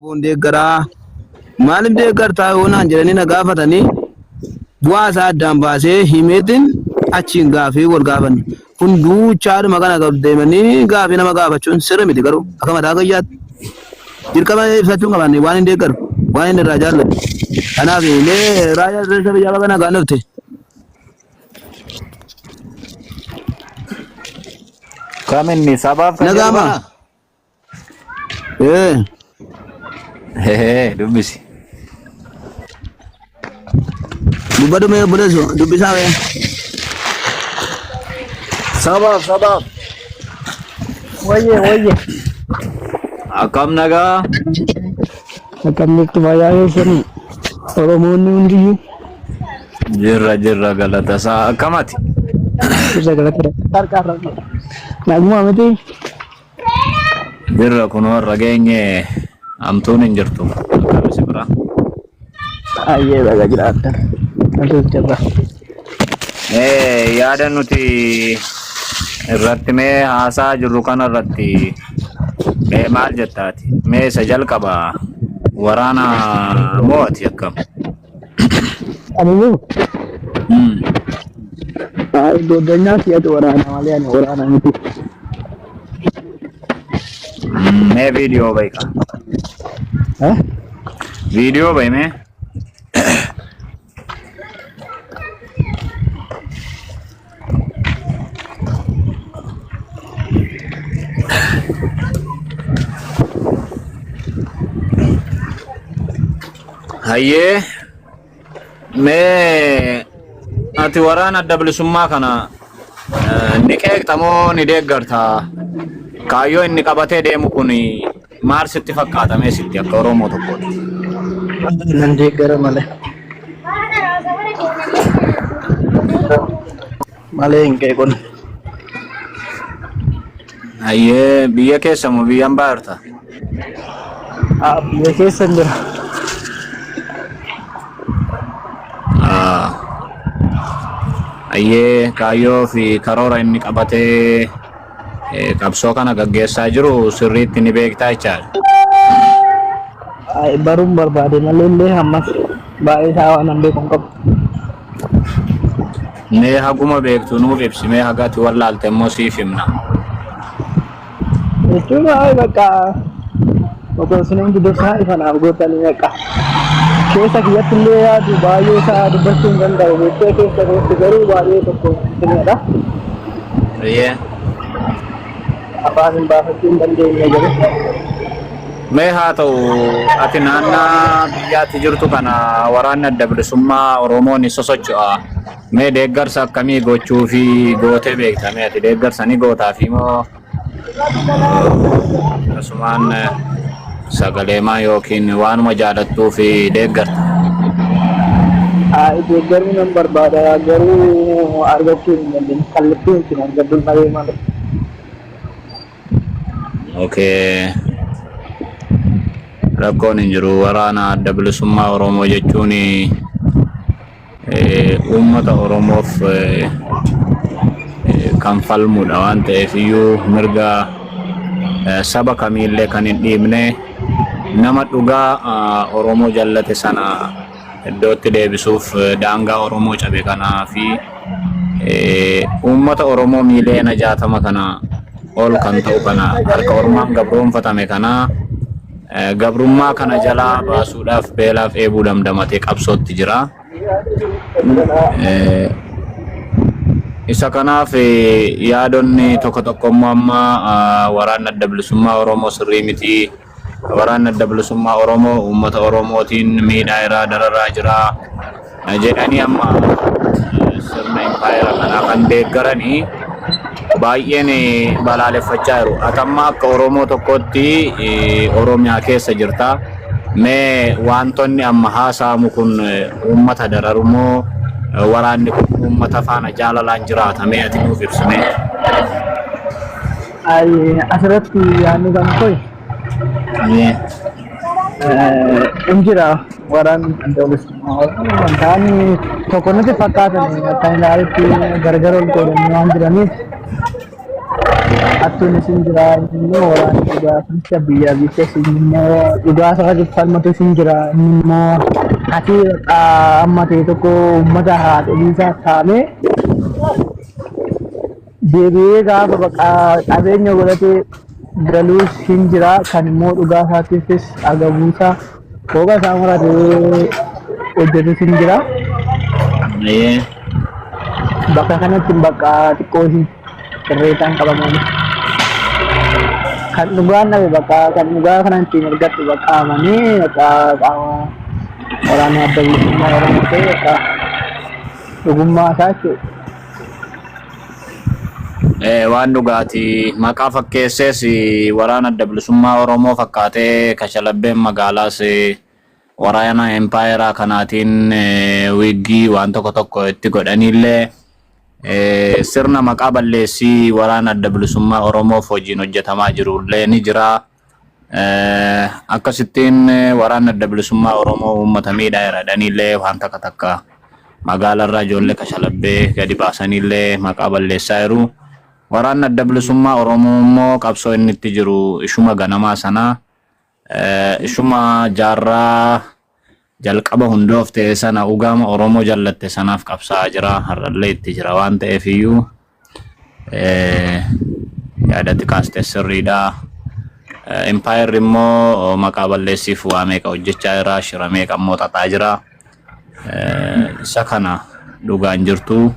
Boon deeggaraa maaliif deeggartaa yoo naan jedhanii na gaafatanii bu'aa isaa addaan baasee himeetiin achiin gaafii wal gaafanna. Kun duuchaadhuma kana gad deemanii gaafii nama gaafachuun sirri miti garuu akka mataa kiyyaatti. Dirqama ibsachuun qaban waan hin deeggaru waan inni irraa jaallatu. Kanaaf mee raayyaa ittisa biyyaa baga nagaan dhufte. Kam inni sabaaf kan jedhu Nagaama. kana? Ee. Hehee dubbisi. Dubbadhu mee obboleesso dubbisaa mee. Sabaaf sabaaf. Wayye wayye. Akkam nagaa? Akkam jirtu fayyaa keessanii? Oromoonni hundiyyuu Jirra jirra galata isaa akkamati? jirra galata qarqaarra. Nagumaa miti? Jirra kunoo har'a geenye hamtuun hin jirtu. Akkami si bira? Ayyee baga jiraattan. Atis jirra. Mee yaada nuti irratti mee haasaa jirru kana irratti mee maal jettaati? Mee isa jalqaba waraana moo ati akkam? Ani immoo goddanyaa si'atu waraana malee ani waraana miti. Mee viidiyoo ba'i kaa. Eh? Viidiyoo ba'i mee. Hayyee mee ati waraana adda bilisummaa kana ni qeeqxa moo ni deeggarta? Kaayyoo inni qabatee deemu kun maal sitti fakkaata mee sitti akka Oromoo tokkootti? Nan deeggara malee. Malee hin qeequn. Hayyee biyya keessa moo biyya ambaa jirta? Ah, biyya keessa hin jira. Ah, Hayyee kaayyoo fi karoora inni qabatee qabsoo kana gaggeessaa jiru sirriitti ni beektaa jechaadha. Ay, baruun barbaade malee illee ammas baay'ee isaa waan an beeku hin qabu. Mee haguma beektu nuuf ibsi mee haga ati wallaalte immoo siif himna. Jechuun ay bakka osoo isin hundi dursaa ifa naaf gootanii bakka keessa kiyyatti illee yaadu baay'ee isaa dubbachuu hin danda'u beektee keessa kootti garuu baay'ee tokko isinidha. Eeyyee. Afaan hin baafachuu hin dandeenye garuu. Mee haa ta'u ati naannaa biyyaatti jirtu kana waraanni adda bilisummaa Oromoo ni sosocho'a. Mee deeggarsa akkamii gochuu fi gootee beekta? Mee ati deeggarsa ni gootaa fi moo akkasumaan sagaleemaa yookiin waanuma jaalattuu fi deeggarta? Haa deeggaruu nan barbaada garuu argachuu hin dandeenye kallattiin ittiin argadhu dhabee malee. Okay. Rakkoon hin jiru. Waraana adda bilisummaa Oromoo jechuun uummata Oromoof kan falmudha waan ta'eef iyyuu mirga saba kamiillee kan hin dhiibne nama dhugaa Oromoo jallate sana iddootti deebisuuf daangaa Oromoo cabe kanaa fi uummata Oromoo miiliyoona 60 kana ol kan ta'u kana harka ormaan gabroonfatame kana gabrummaa kana jalaa baasuudhaaf beelaaf eebuu damdamatee qabsootti jira. Isa kanaaf yaadonni tokko tokko immoo amma waraanni adda bilisummaa Oromoo sirrii miti. Waraanni Adda Bilisummaa Oromoo uummata Oromootiin miidhaa irraa dararaa jira jedhanii amma sirna impaayera kanaa kan deeggaranii baay'een balaaleffachaa jiru. Ati amma akka Oromoo tokkootti Oromiyaa keessa jirta. Mee waantonni amma haasa'amu kun uummata dararu moo waraanni kun uummata faana jaalalaan jiraata? Mee ati nuuf ibsi mee. Ay, asirratti yaadni kan koo hin jira waraanni adda bilisummaa Oromoo wantaan tokko nutti fakkaatan akka ilaalutti gargar ol qoodanii waan jiraniif. Hattuun isin jira, inni immoo waraanni dhugaa keessa biyya bicha isin immoo dhugaa saba falmatu isin jira, inni immoo ati amma ta'e tokko uummata haadholii isaa saamee deebi'ee gaafa baqa qabeenya godhatee galuus hin jira, kan immoo dhugaa isaatiifis agabuusaa hooga isaa muratee hojjetus hin jira. Bakka kanatti bakka xiqqoo ishii sirreessaan qabaman. Kan dhugaan dhabe bakka kan dhugaa kana ittiin argadhu bakka amanee bakka qaama waraana adda bilisummaa Oromoo ta'e bakka dhugummaa isaa jechuudha. Waan dhugaati. Maqaa fakkeessees waraana adda bilisummaa Oromoo fakkaatee kashalabbeen magaalaas waraana empaayeraa kanaatiin wiggii waan tokko tokko itti godhaniillee sirna maqaa balleessii waraana adda bilisummaa Oromoof hojiin hojjetamaa jirullee ni jira. Akkasittiin waraanni adda bilisummaa Oromoo uummata miidhaa jira jedhaniillee waan takka takka magaalarraa ijoollee kashalabbee gadi baasaniillee maqaa balleessaa jiru. Waraanni adda bilisummaa Oromoo immoo qabsoo inni itti jiru ishuma ganamaa sana ishuma jaarraa jalqaba hundoofte sana ugaama Oromoo jallatte sanaaf qabsaa'aa jira. Har'allee itti jira waan ta'eef iyyuu yaadatti kaaste sirriidha. Impaayerri immoo maqaa balleessiif waa meeqa hojjechaa jira, shira meeqa immoo xaxaa jira. Isa kana dhugaan jirtu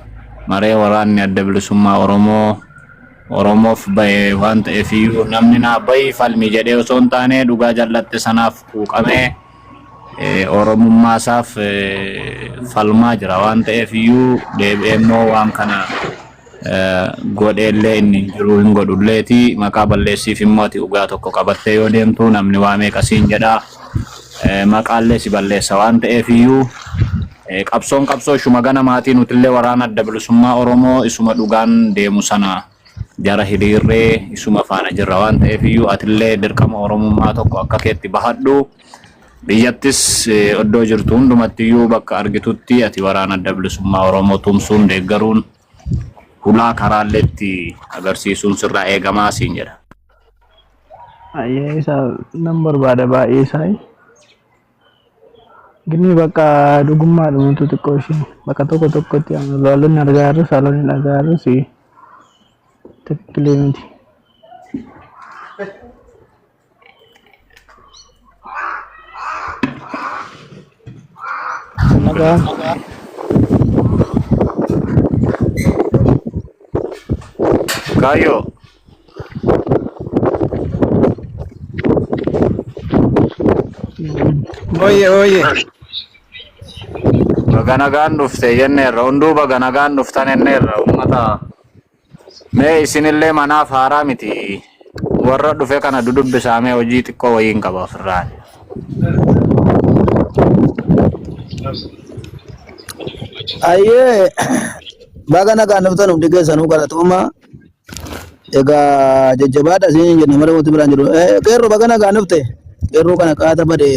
maree waraanni adda bilisummaa Oromoo Oromoof bahe waan ta'eef iyyuu namni naa bahi falmi jedhee osoo hin taane dhugaa jallatte sanaaf quuqamee Oromummaa isaaf falmaa jira waan ta'eef iyyuu deebi'ee immoo waan kana godheellee inni hin jiru hin godhulleeti maqaa balleessiif immoo ati dhugaa tokko qabattee yoo deemtu namni waa meeqa siin jedha maqaallee si balleessa waan ta'eef iyyuu qabsoon qabsoo ishuma ganamaatii nutillee waraana adda bilisummaa Oromoo isuma dhugaan deemu sana jara hiriirree isuma faana jirra waan ta'eef iyyuu atillee dirqama Oromummaa tokko akka keetti bahadhu. Biyyattis iddoo jirtu hundumatti iyyuu bakka argitutti ati waraana adda bilisummaa Oromoo tumsuun deeggaruun hulaa karaalleetti agarsiisuun sirraa eegamaa siin jedha. Baay'ee isaa nan barbaada baay'ee isaa. Gini bakka dhugummaa dhumatu xiqqoo ishee bakka tokko tokkotti lolonni argaa jirrus haalonni dhagaa jirrus tikkilee miti. Nagaa. Kaayyoo. Oye, oye. Baga nagaan dhufte jenneerra hunduu baga nagaan dhuftan jenneerra uummata mee isinillee manaaf haaraa miti warra dhufe kana dudubbisaa mee hojii xiqqoo wayiin qaba ofirraa. Ayyee baga nagaan dhuftan hundi keessanuu galatooma. Egaa jajjabaadha isin jenna malee wanti biraan jiru. Qeerroo baga nagaan dhufte. Qeerroo kana qaata bade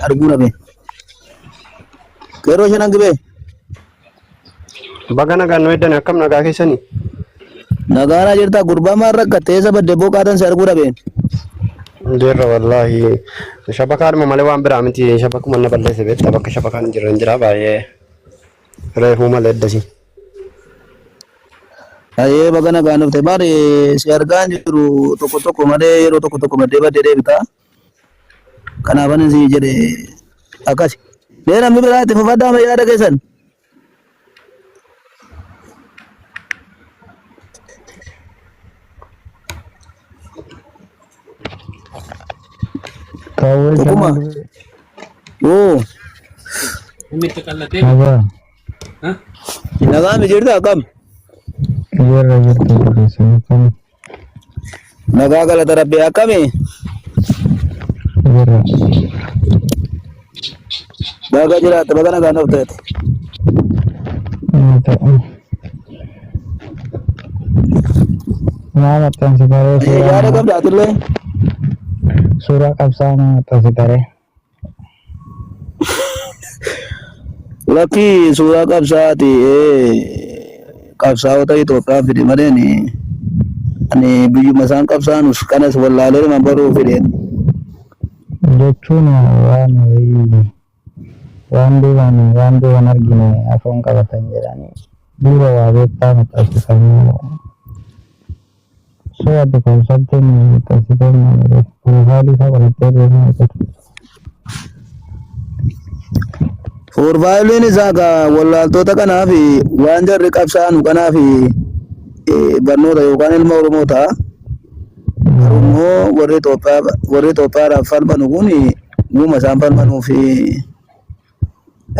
arguu dhabe. Qeerroo shanan gibee. Baga nagaan nu eeddan akkam nagaa keessanii? Nagaanaa jirta gurbaa maal rakkatte eessa badde boo qaatan si arguu dhabeen. Jirra wallaahi shabakaadhuma malee waan biraa miti shabakuma na balleesse beektaa bakka shabakaan hin jirre hin jira baay'ee reefuu malee eddasi. Ayyee baga nagaan dhufte bari si argaa hin jiru tokko tokko malee yeroo tokko tokko baddee baddee deebita. Kanaaf ani si jedhe akkasi. Mee namni biraa itti fufadhaa mee yaada keessan. Kaawwee Tokkummaa. shanan gibee. Oo Nagaa. nagaa mi jirta akkam? Jirra jirtu jirreessa akkam Nagaa galata rabbii akkami? jirra. Baga jiraatte baga nagaan dhufteeti. Inni ta'u. Maa maxxansita ree suuraa Yaada maa qabda atillee? suuraa qabsaa maa maxxansita ree? Lakkii suuraa qabsaati qabsaa'ota Itoophiyaa fide maleen Ani biyyuma isaan qabsaanus kanas wallaalee baruu fedheen. Jechuun waan wayii waan duubaan waan duubaan argine afoon qabatan jedhanii duuba waa beektaa maxxansifamu. So ati konseptiin maxxansitee maal profaayilii isaa qorattee deemaa hojjetu. Profaayiliin isaa egaa wallaaltota kanaaf waan jarri qabsaa'anu kanaaf barnoota yookaan ilma Oromoo ta'a. Garuu immoo warri Itoophiyaa warri Itoophiyaadhaaf falmanu kun uuma isaan falmanuuf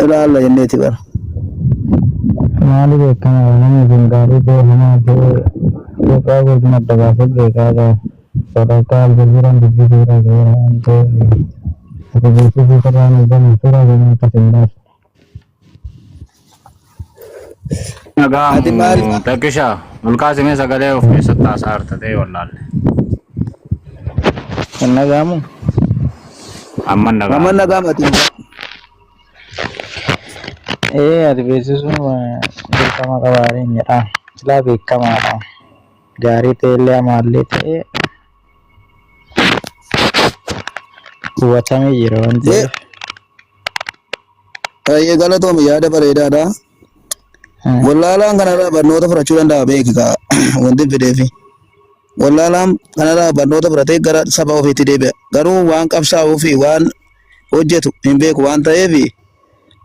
ilaalla jenneeti bara. Maali beekamaadha namni kun gaarii ta'e hamaa ta'e Itoophiyaa guutuun adda baasee beekaa qaba. Sadarkaa Aljazeeraan dubbisuu irra ga'eera waan ta'eef ati beeksisuu irraa hin eegamu suuraa keenya akkas hin baasu. Ati maal Nagaamu takkisha ol kaasimee sagalee of keessatti haasaa harta ta'e wallaalle. Hin dhaga'amu? Amma amma nagaama. nagaamati. Ee ati beeksisuun dirqama qabaadha jedha. Silaa beekamaadha. Gaarii ta'e illee hamaallee ta'e hubatamee jira waan ta'eef. Baay'ee galatoomi yaada bareedaadha. Wallaalaan kanarraa barnoota fudhachuu danda'a beeki kaa wanti hin fideefi. Wallaalaan kanarraa barnoota fudhatee gara saba ofiitti deebi'a. Garuu waan qabsaa'uu fi waan hojjetu hin beeku waan ta'eef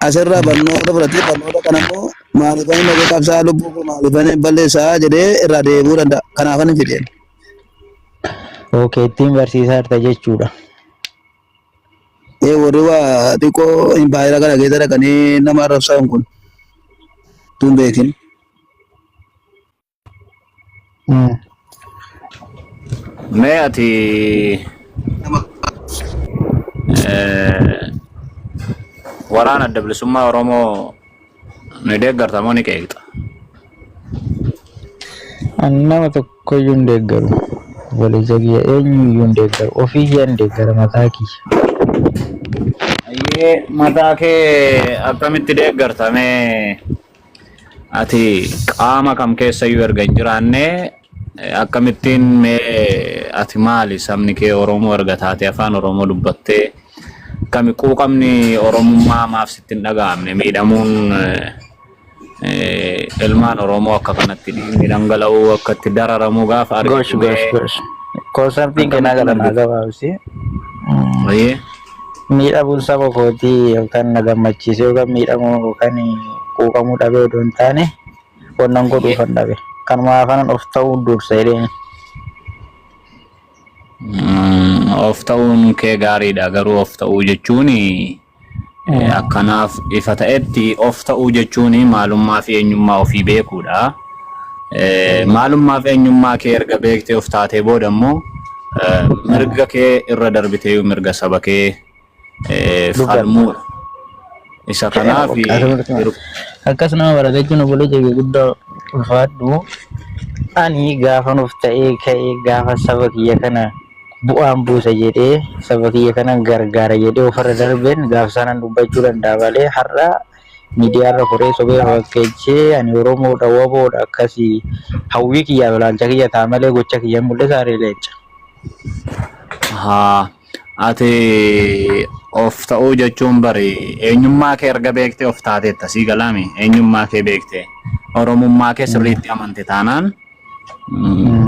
asirraa barnoota fudhatee barnoota kana immoo maaliifan dhaqee qabsaa'aa lubbuu koo maaliifan balleessaa jedhee irraa deebi'uu danda'a. Kanaafan hin fideen. Okay, ittiin barsiisaa jirta jechuudha. Ee warri waa xiqqoo impaayera kana keessa dhaqanii nama arrabsan kun tun beekin. Mee ati waraana adda bilisummaa Oromoo ni deeggarta moo ni qeeqxa? Ani nama tokko iyyuu hin deeggaru. Obboleessa kiyya eenyu iyyuu hin deeggaru. Ofii kiyya hin deeggara mataa kiyya. Ayyee mataa kee akkamitti deeggarta mee ati qaama kam keessa iyyuu erga hin jiraanne akkamittiin mee ati maali sabni kee Oromoo erga taate afaan Oromoo dubbattee kami quuqamni Oromummaa maaf sitti hin dhaga'amne miidhamuun ilmaan Oromoo akka kanatti dhiigni dhangala'uu akka itti dararamuu gaafa Gosh argitu gosh mee gosh. Konseptiin kennaa akkamittiin kana naa argita? gabaabsi. Ayyee. Miidhamuun saba kootii yookaan na gammachiise yookaan miidhamuu yookaan quuqamuu dhabee odoo hin taane wannan Ayyee. godhuufan dhabe. Kanuma afanan of ta'uu dursa jedheen. Of ta'uun kee gaariidha garuu of ta'uu jechuun akkanaaf ifa ta'etti of ta'uu jechuun maalummaa fi eenyummaa ofii beekuudha. Maalummaa fi eenyummaa kee erga beektee of taatee booda immoo mirga kee irra darbitee mirga saba kee Dubbatta. falmuudha. Isa kanaaf Akkas nama barate jechuun obboleessa kee guddaa ulfaadhu. Ani gaafa nuuf ta'ee ka'ee gaafa saba kiyya kana bu'aan buusa jedhee saba kiyya kana gargaara jedhee ofirra darbeen gaafa sanan dubbachuu danda'a malee har'a miidiyaarra koree sobee fakkeechee ani Oromoodha waboodha akkasii hawwii kiyyaaf ilaalcha kiyya ta'a malee gocha kiyya mul'isa haree leenca. Haa, ati of ta'uu jechuun bari eenyummaa kee erga beektee of taateetta sii galaami eenyummaa kee beektee Oromummaa kee sirriitti amante taanaan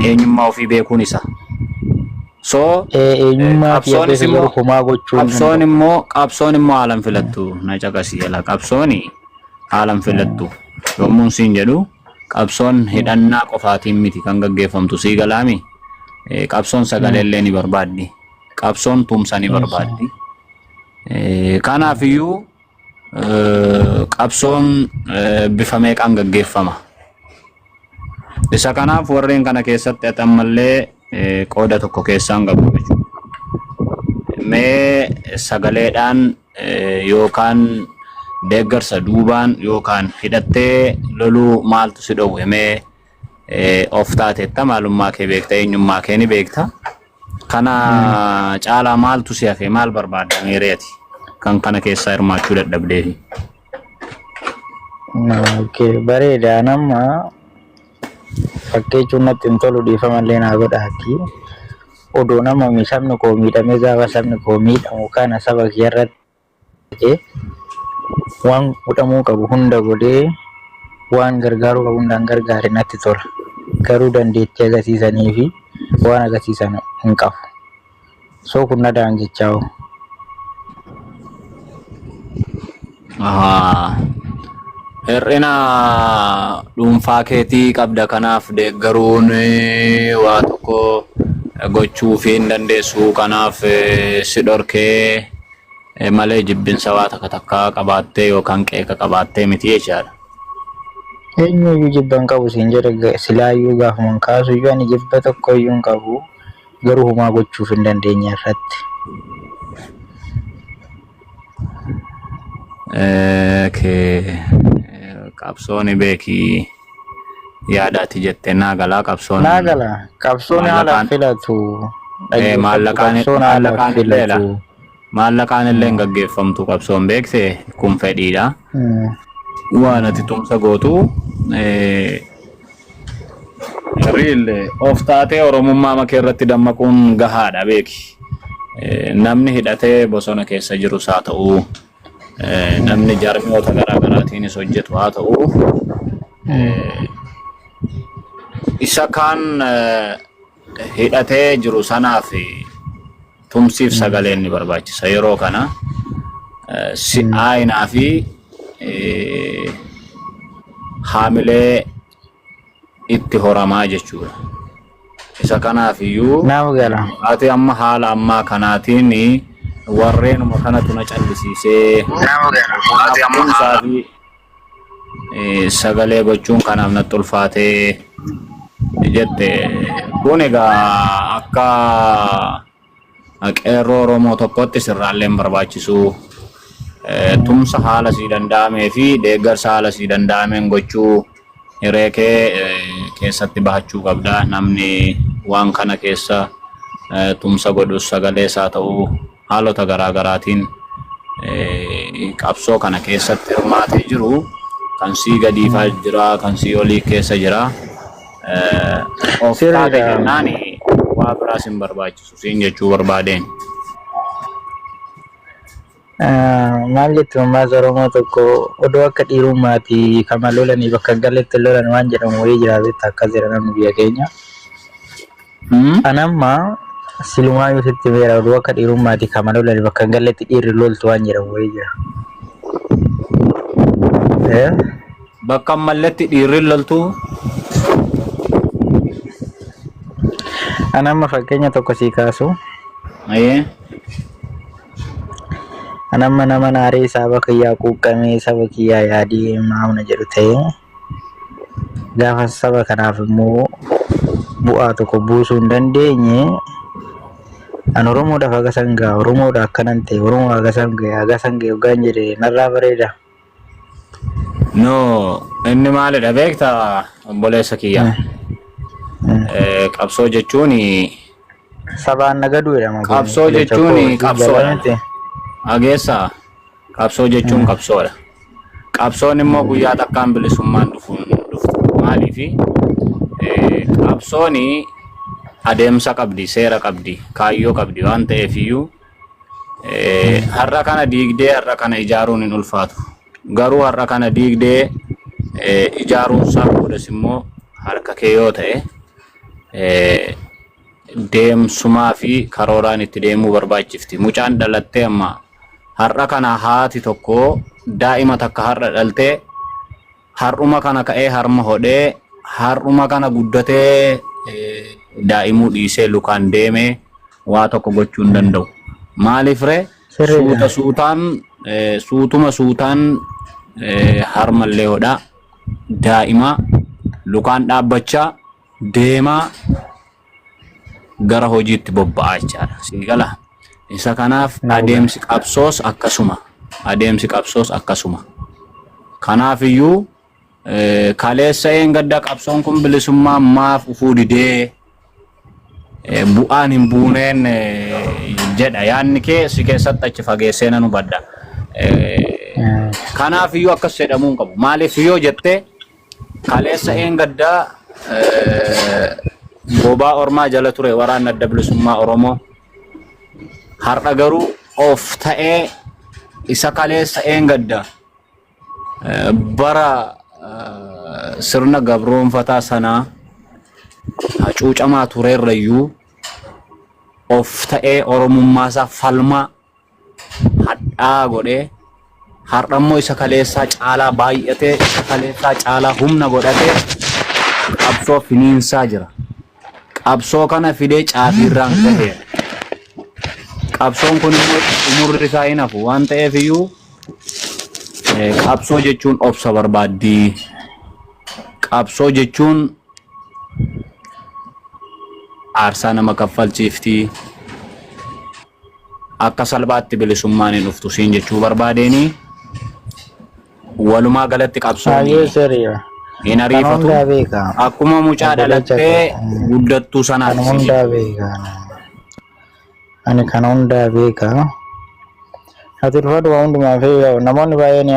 eenyummaa ofii beekuun isa. So Eenyummaa kiyya qabsoonis beeku garuu immoo homaa gochuu hin qabsoon danda'u. immoo qabsoon immoo haalan filattu na caqasi jala qabsooni haalan filattu yommuun siin jedhu qabsoon hidhannaa qofaatiin miti kan gaggeeffamtu sii galaami. Qabsoon sagalee illee ni barbaaddi. Qabsoon tumsa ni barbaaddi. Kanaafiyyuu qabsoon bifa meeqaan gaggeeffama. Isa kanaaf warreen kana keessatti ati ammallee qooda tokko keessaan qabu jechuudha. Mee sagaleedhaan yookaan deeggarsa duubaan yookaan hidhattee loluu maaltu si dhowwe mee of taateetta maalummaa kee beekta eenyummaa kee ni beekta. Kana caalaa maaltu si hafe maal barbaadda meeree ati kan kana keessaa hirmaachuu dadhabdeefi. Okay, bareeda nama Fakkeechuun natti hin tolu dhiifamallee naa godhaati. Odoo nama sabni koo miidhamee gaafa sabni koo miidhamu kana saba kiyyarratti waan godhamuu qabu hunda godhee waan gargaaruu qabu hundaan gargaare natti tola. Garuu dandeettii agarsiisanii fi waan agarsiisan hin qabu. So kun na daangechaa hoo. Ahaa. Hir'ina dhuunfaa keetii qabda kanaaf deeggaruun waa tokko gochuufii hin dandeessu kanaaf si dhorkee malee jibbinsa waa takka takkaa qabaattee yookaan qeeqa qabaattee miti jechaadha. Eenyuyyuu jibba hin qabu siin jedhe silaayyuu gaafuman kaasuyyuu ani jibba tokkoyyuu hin qabu garuu homaa gochuuf hin dandeenye irratti. Okay. Qabsoon beeki yaada ati jette naa galaa qabsoon Naa gala qabsoon haala maallaqaan filatu dhaggeeffadhu maallaqaan qabsoon haala maallaqaan illee la filatu. maallaqaan illee hin gaggeeffamtu qabsoon beekte kun fedhiidha. Waan ati tumsa gootu real of taatee oromummaa makee irratti dammaquun gahaadha beeki. Namni hidhatee bosona keessa jirus haa ta'u, namni jaarmiyoota garaa garaatiinis hojjetu haa ta'u, isa kaan hidhatee jiru sanaaf tumsiif sagaleen ni barbaachisa. Yeroo kana si'aayinaa fi haamilee itti horamaa jechuudha. Isa kanaaf iyyuu Naaf gala. ati amma haala ammaa kanaatiin warreenuma kanatu na callisiisee kanaaf tumsaa fi sagalee gochuun kanaaf natti ulfaatee jette. Kun egaa akka qeerroo Oromoo tokkotti sirraallee hin barbaachisu. Tumsa haala sii danda'amee fi deeggarsa haala sii danda'ameen gochuu hiree kee keessatti bahachuu qabda. Namni waan kana keessa tumsa godhus sagalees haa ta'u haalota garaa garaatiin qabsoo kana keessatti hirmaatee jiru kan sii gadiifaa jira, kan sii olii keessa jira. Of taate Sirriidha. jennaan waa biraas hin barbaachisu siin jechuu barbaadeen. Maal jettu ammaas Oromoo tokko odoo akka dhiirummaati kama lolanii bakka hin galletti lolan waan jedhamu wayii jira beektaa akkas jedha namni biyya keenya. An amma silumaayyuu sitti beera odoo akka dhiirummaati kama lolanii bakka hin galletti dhiirri loltu waan jedhamu wayii jira. Eh? Bakka hin malletti dhiirri loltuu An amma fakkeenya tokko sii kaasu. Ayyee. An amma nama naaree saba kiyyaa quuqqamee saba kiyyaa yaadee maamna jedhu ta'ee gaafa saba kanaaf immoo bu'aa tokko buusuu hin dandeenye an Oromoodhaaf hagasan ga'a Oromoodha akkanan ta'e Oromoo hagasan ga'e hagasan ga'e hoggaan jedhe narraa bareeda. No, inni maalidha beektaa obboleessa kiyya. Qabsoo jechuun Sabaan nagaduu jedhama kun qabsoo obboleessa koo jechuun siif gala qabsoodha. miti. Dhageessaa qabsoo jechuun qabsoodha. Qabsoon immoo guyyaa takkaan bilisummaan dhufuun dhuftu. Maaliifi qabsoon adeemsa qabdi, seera qabdi, kaayyoo qabdi waan ta'eef iyyuu har'a kana diigdee har'a kana ijaaruun hin ulfaatu. Garuu har'a kana diigdee ijaaruun isaa boodas immoo harka kee yoo ta'e deemsumaa fi karooraan itti deemuu barbaachifti. Mucaan dhalattee amma har'a kana haati tokko daa'ima takka har'a dhaltee har'uma kana ka'ee harma hodhee har'uma kana guddatee daa'imuu dhiisee lukaan deemee waa tokko gochuu hin danda'u. Maaliif ree Sirriidha. suuta suutaan suutuma suutaan harmallee hodhaa daa'ima lukaan dhaabbachaa deemaa gara hojiitti bobba'aa jechaadha. Sii gala. Isa kanaaf Naaf gala. adeemsi qabsoos akkasuma. Adeemsi qabsoos akkasuma. Kanaaf iyyuu kaleessa eengadda qabsoon kun bilisummaa maaf ufuu didee bu'aan hin buuneen jedha. Yaanni kee si keessatti achi fageessee nan hubadha. Kanaaf iyyuu akkas jedhamuu hin qabu. Maaliif yoo jettee kaleessa eengaddaa Bobaa ormaa jala ture waraanni adda bilisummaa Oromoo. Har'a garuu of ta'ee isa kaleessa eengadda bara sirna gabroonfataa sanaa hacuucamaa tureerrayyuu of ta'ee Oromummaasaa falmaa hadhaa godhee har'a immoo isa kaleessaa caalaa baay'atee isa kaleessaa caalaa humna godhatee qabsoo finiinsaa jira. Qabsoo kana fidee caafiirraan gaheera. Qabsoon kun immoo xumurri isaa hin hafu waan ta'eef iyyuu qabsoo jechuun obsa barbaaddi. Qabsoo jechuun aarsaa nama kaffalchiifti. Akka salphaatti bilisummaan hin dhuftu siin jechuu barbaadeeni walumaa galatti qabsoon Baay'ee sirriidha. hin Kan ariifatu. hundaa beeka. Akkuma mucaa Obboleessa dhalattee koo. guddattuu Kan sanaati siin hundaa jechuu beeka. Ani kan hundaa beeka. Ati ulfaadhu waa hundumaa fi namoonni baay'een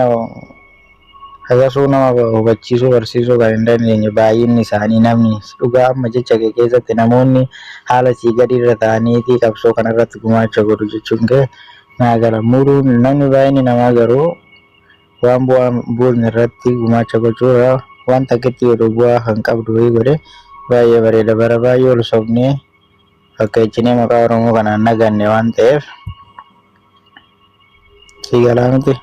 hagasuu nama hubachiisuu barsiisuu kan hin dandeenye baay'inni isaanii namni dhugaa amma jecha kee keessatti namoonni haala sii gadi irra ta'aniitii qabsoo kanarratti gumaacha godhu jechuun kee naa gala. Muruun namni baay'inni namaa garuu waan bu'aa hin buusne irratti gumaacha gochuurra waan takkitti godhu bu'aa kan qabdu wayii godhe baay'ee bareeda. Bara baay'ee ol sobnee fakkeechinee maqaa Oromoo kanaan naganne waan ta'eef si galaa miti.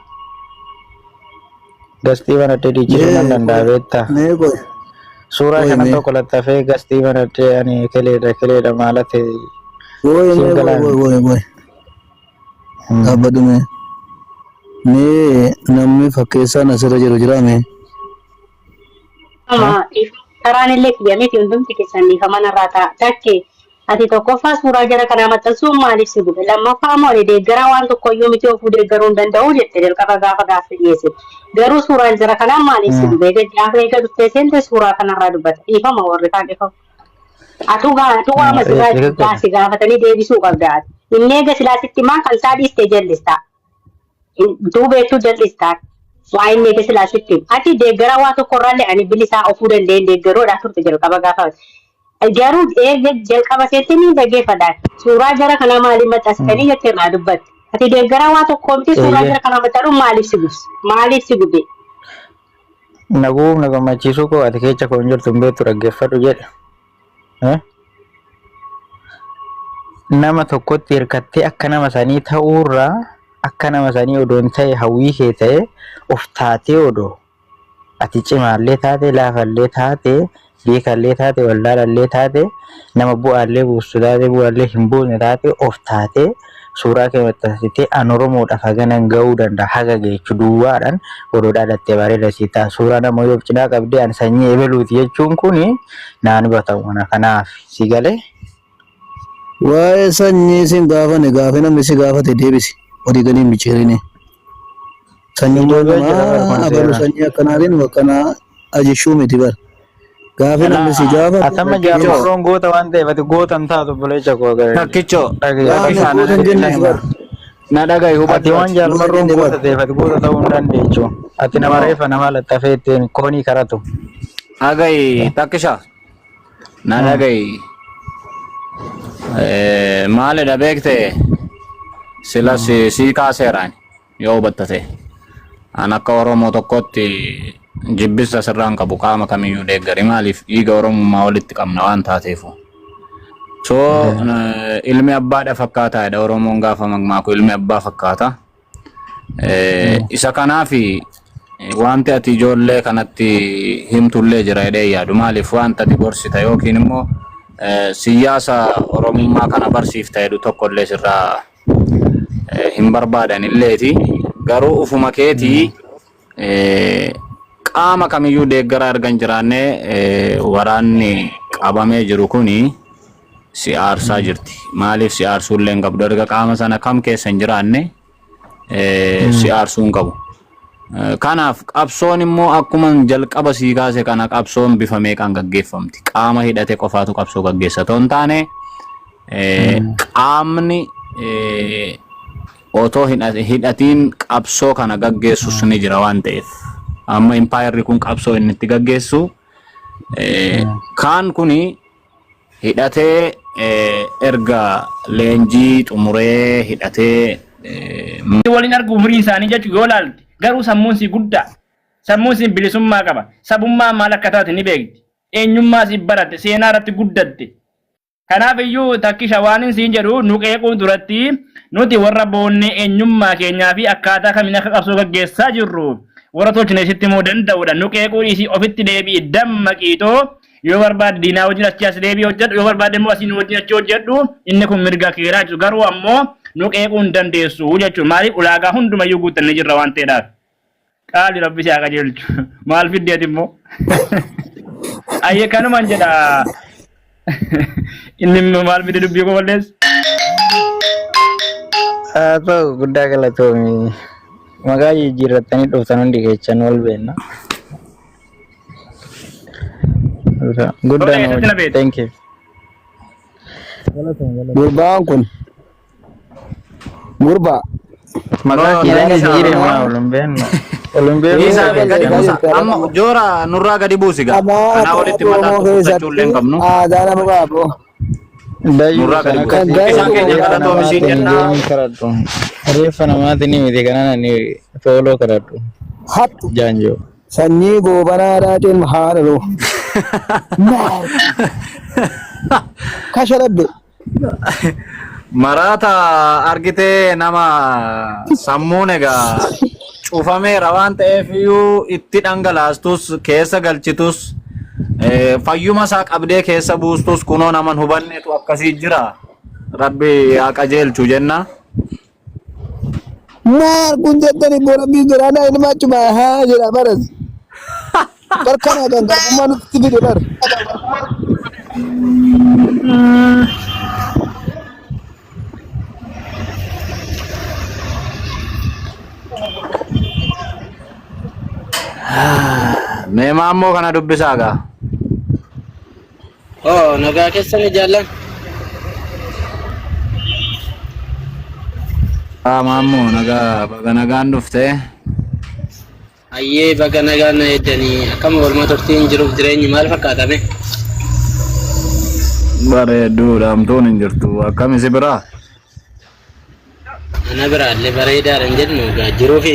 Gastii banadhee dhiichisuu nan Mee danda'a qoy beektaa? mee qoy Suuraa qoy shanan mee tokko lattafee gastii banadhee ani keleedha keleedha maalate qoy siin mee qoy galaa qoy miti. qoy qoy dhaabbadhu mee mee namni fakkeessaan asirra jiru jiraa mee Ama karaan illee kiyya miti hundumti keessan dhiifama narraa ta'a. Takke ati tokkoffaa suuraa jara kanaa maxxansuun maaliif si gube? Lammaffaa immoo ani deeggaraa waan tokkoyyuu miti ofuu deeggaruu hin danda'u jette jalqaba gaafa gaaffii dhiyeessite. Garuu suuraan jara kanaa maaliif si gube? Eega gaafa eega dhuftee seente suuraa kanarraa dubbata. Dhiifama warri kaan dhiifama. Atuu gaa atuu waama si gaa si gaafatanii deebisuu qabda ati. Inni eega silaa sitti himaa kan isaa dhiistee jallistaa. Duubeetu jal'istaa. Waa inni eega silaa sitti himu. Ati deeggaraa waa tokko irraallee ani bilisaa ofuu danda'een deeggaruudhaa turte jalqaba gaafa. Garuu eega jalqaba seetti ni dhaggeeffadha. Suuraa jara kanaa maaliif maxxansitanii jettee irraa dubbatte. Ati deeggaraa waa tokko miti suuraa jara kanaa maxxanuun maaliif si gubse? Maaliif si gube? Naguuf na gammachiisuu koo ati keessa koo hin jirtu hin beektu dhaggeeffadhu jedhe. Eh? Nama tokkotti hirkattee akka nama sanii ta'uurraa akka nama sanii odoo hin ta'e hawwii kee ta'e of taatee odoo ati cimaallee taate laafallee taate beekallee taate wallaalallee taate nama bu'aallee buustu taate bu'aallee hin buusne taate of taatee suuraa kee maxxansitee an Oromoodhaaf haganan ga'uu danda'a haga geechu duwwaadhaan odoo dhaadattee bareeda sii ta'a suuraa nama yoo of cinaa qabdee an sanyii ebeluuti jechuun kuni naan hubatamu ana kanaaf si galee. Waa'ee sanyii sin gaafane gaafii namni si gaafate deebisi walii galii hin micciirini. Sanyummaa Deebi'aa jira bar namaa kun abalu seera. sanyii akkanaatiin akkanaa ajishuu miti bar. Gaafii namni si gaafate Atamma deebisi. jaamarroon goota waan ta'eef ati goota hin taatu obboleessa koo Takkicho dhaga'i Gaafni takkishaa na goota hin jenne dhaga'i bar. na dhaga'i Ati hubadhu waan ati. Goota jaalmarroon jenne bar. goota ta'eef ati goota ta'uu hin dandeechu. Ati nama No reeffa namaa laxxafee ittiin koonii karatu. dhaga'i takkishaa na dhaga'i. Maalidha beekte sila si sii kaaseeraan yoo hubatta ta'e. An akka Oromoo tokkotti jibbisa sirraan qabu qaama kamiyyuu deeggari maaliif dhiiga Oromummaa walitti qabna waan taateefu. So ilmi abbaadha fakkaataadha Oromoon gaafa makmaaku ilmi abbaa fakkaata. Isa kanaaf wanti ati ijoollee kanatti himtullee jira jedhee yaadu maaliif wanta ati gorsita yookiin immoo siyaasa Oromummaa kana barsiifta jedhu tokkollee sirraa hin barbaadan illeeti. Garuu ufuma keetii qaama kamiyyuu deeggaraa erga hin jiraanne waraanni qabamee jiru kuni si aarsaa jirti. Maaliif si aarsuu illee hin qabdu erga qaama sana kam keessa hin jiraanne si aarsuu hin qabu. Kanaaf qabsoon immoo akkuma jalqaba sii kaase kana qabsoon bifa meeqaan gaggeeffamti. Qaama hidhate qofaatu qabsoo gaggeessa otoo hin taane qaamni otoo hin hidhatiin qabsoo kana gaggeessus ni jira waan ta'eef. Amma impaayerri kun qabsoo inni itti gaggeessu Kaan kuni hidhatee erga leenjii xumuree hidhatee Waliin argu umriin isaanii jechuun yoo laalte garuu sammuun sii guddaa. Sammuun siin bilisummaa qaba. Sabummaa maal akka taate ni beekti. Eenyummaa si baratte, seenaa irratti guddatte. Kanaaf iyyuu takkisha waan siin jedhu nu qeequun duratti nuti warra boonnee eenyummaa keenyaa fi akkaataa kamiin akka qabsoo gaggeessaa jirru warra tolchine sitti himuu danda'udha. Nu qeequu dhiisii ofitti deebi'i dammaqiitoo yoo barbaadde diinaa wajjin achi as deebi'i hojjedhu yoo barbaadde immoo asii nu wajjin achi hojjedhu inni kun mirga keeraa jechuudha. Garuu ammoo nu qeequu hin dandeessu jechuudha. Maaliif ulaagaa hundumayyuu guuttannee jirra waan ta'eedhaaf. Qaali rabbi si haa qajeelchu. Maal fidde ati immoo? Ayyee kanumaan jedha. Inni immoo maal fide dubbii koo balleessa? Haa ta'u guddaa galatoomi. Maqaa jijjiirrattanii dhuftan hundi keessan wal beekna. Guddaa Tole, eessatti na nama beektu? thank you. Gurbaan kun gurbaa Maqaa No, kiyyaa no, jijjiire no. maa ol hin beeknu. Ol hin beeknu. Dhiisaa Dhiisaa gadi buusa. balleessaa Amma joora nurraa gadi buusi gaa. Qamaa Kanaa olitti aadaa mataa Oromoo dhukkubsachuu illee keessatti hin qabnu. aadaa nama qabu. Dayyuu Nurraa sana gadi buusi. akkasii Kan Isaan keenya reeffa galatoomi siin namaatiin jennaa. geemii karadhu. Reeffa namaatiin miti kanaan ani tooloo karadhu. Hattu Jaanjoo. sanyii goobanaa dhaateen haadha Maal kasha rabbe. Maraata argitee nama sammuun egaa cufameera waan ta'eef iyyuu itti dhangalaastus keessa galchitus fayyuma isaa qabdee keessa buustus kunoo naman hubanneetu akkasii jira. Rabbi haa qajeelchu jenna. Maal kun jettani boora biyya ilma achuma haa jedha baras. Barkana kan garbummaa nutti fide bar. Mee maammoo kana dubbisaa gaa. Oh, nagaa keessan jaallan. Haa maammoo nagaa baga nagaan dhuftee. Ayyee baga nagaan na eeddanii akkam oolmaa turtiin jiruuf jireenyi maal fakkaatame? Bareedduudha hamtuun hin jirtu. Akkam isi biraa? Ana biraallee bareedaadha hin jennu egaa jiruu fi